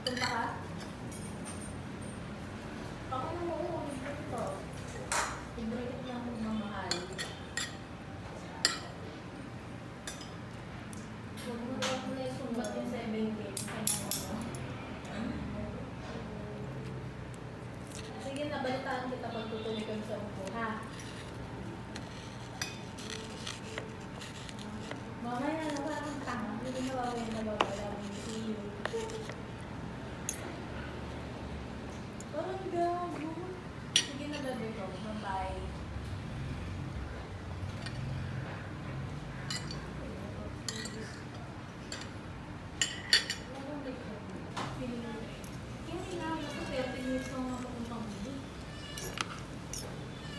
Punta ka? Ako na mo, oo, libre ko. Libre ko lang magmamahal. Huwag mo na isumbat yung 7K. Sige na, balitaan kita pag tutuloy kami sa upo, ha? Mamaya na, parang tanga. Hindi na bawal na bawal. See you. Parang gago. Sige na, bebe ko. Bye-bye. Hindi na, basta 30 minutes lang ako papuntang dito.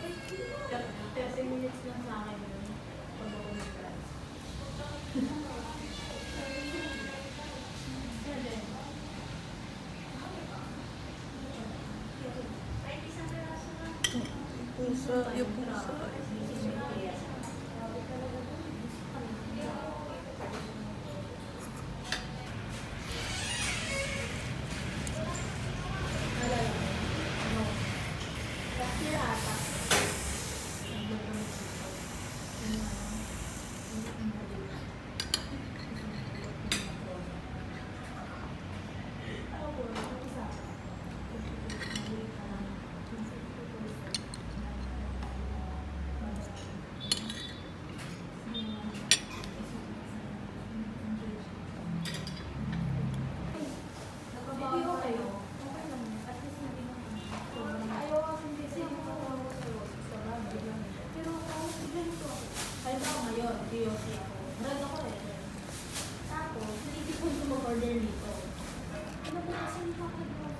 Ay, 30 minutes lang sa akin yun. Pag ako nag-drive. Seven. Ay, isang peraso lang. Pusa, yung pusa. Yung pusa. Naalala mo? Ano? Last year ata. Nag-vlog kami dito. Yung ano, yung maliit. Tapos, nag-usapan. Maliit ka lang. Yung sa 2%. Hindi okay. Okay lang. At least hindi naman. Ayaw kasi hindi siya makatawa sa bagay. Pero ako, ganito ako. Halimbawa ngayon, POC ako. Red ako eh. Tapos, naisip ko mag-order dito. Ano ba kasi nakakagawa?